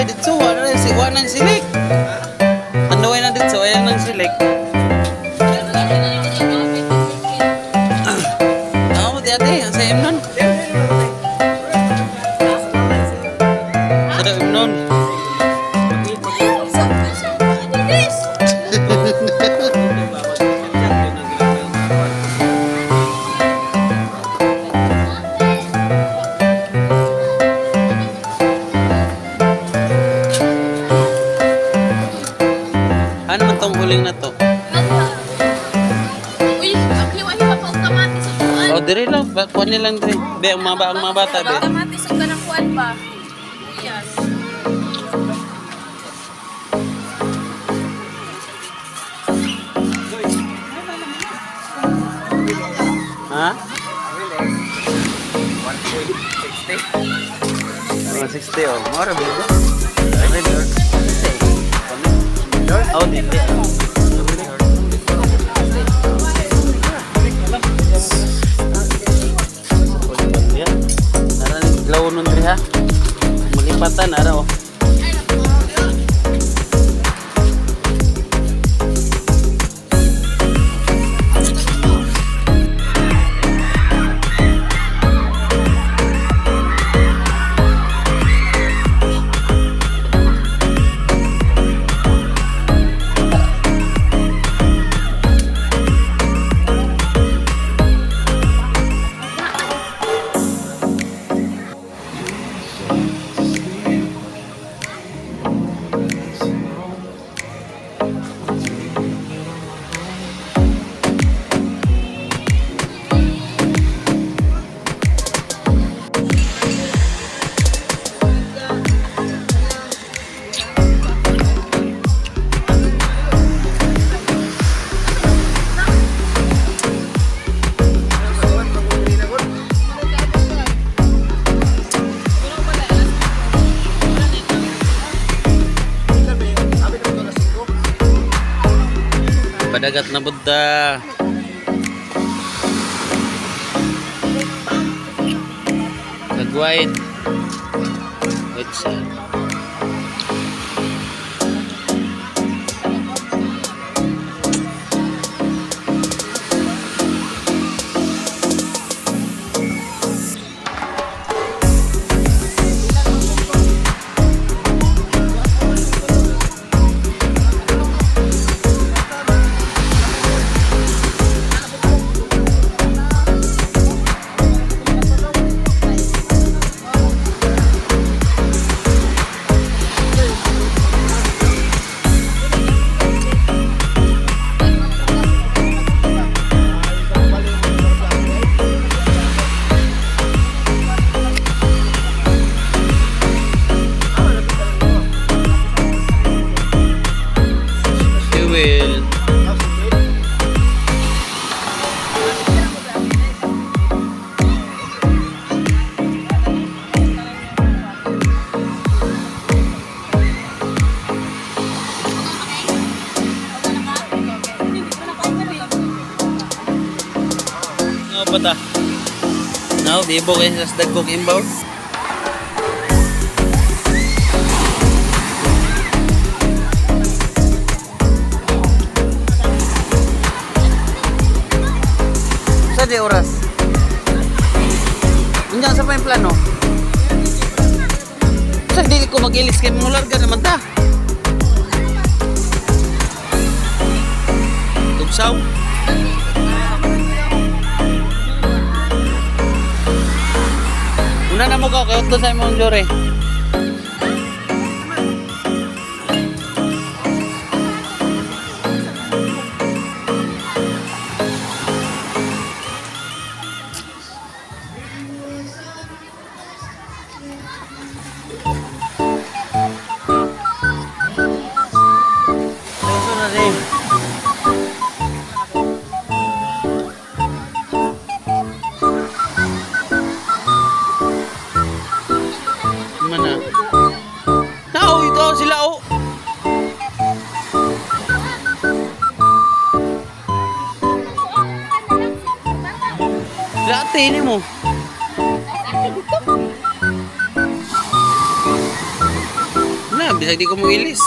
Tanduay dito, wala na si wala nang silik. Tanduay na dito, ayan nang silik. Ako mo di ate, ang sa imnon. Sa imnon. Ano man tong huling na to? Uy, ang hiwa-hiwa pa og kamatis sa kuan. Oh, dire lang, kuan nilang dire. Be, ang mga bata be. Kamatis sa kanang kuan pa. Yes. Ha? 160 oh. Mora ba? Oh, dili. Nara ni glaw nun diri ha. Malipatan ara oh. Padagat na Buddha. Kag white. White siya. She will. Nga ba ta? No, bibo kayo sa dagkong imbaw. Sa di oras? Unyan sa pa yung plano? Sa dili ko mag-ilis kay mga larga naman ta. Tugsaw? Una na mo ka, kaya ito sa imong jure. Suso na rin. Mana? Nao, ito sila oh. Sila ate, ini mo. Bisag di ko mo ilis.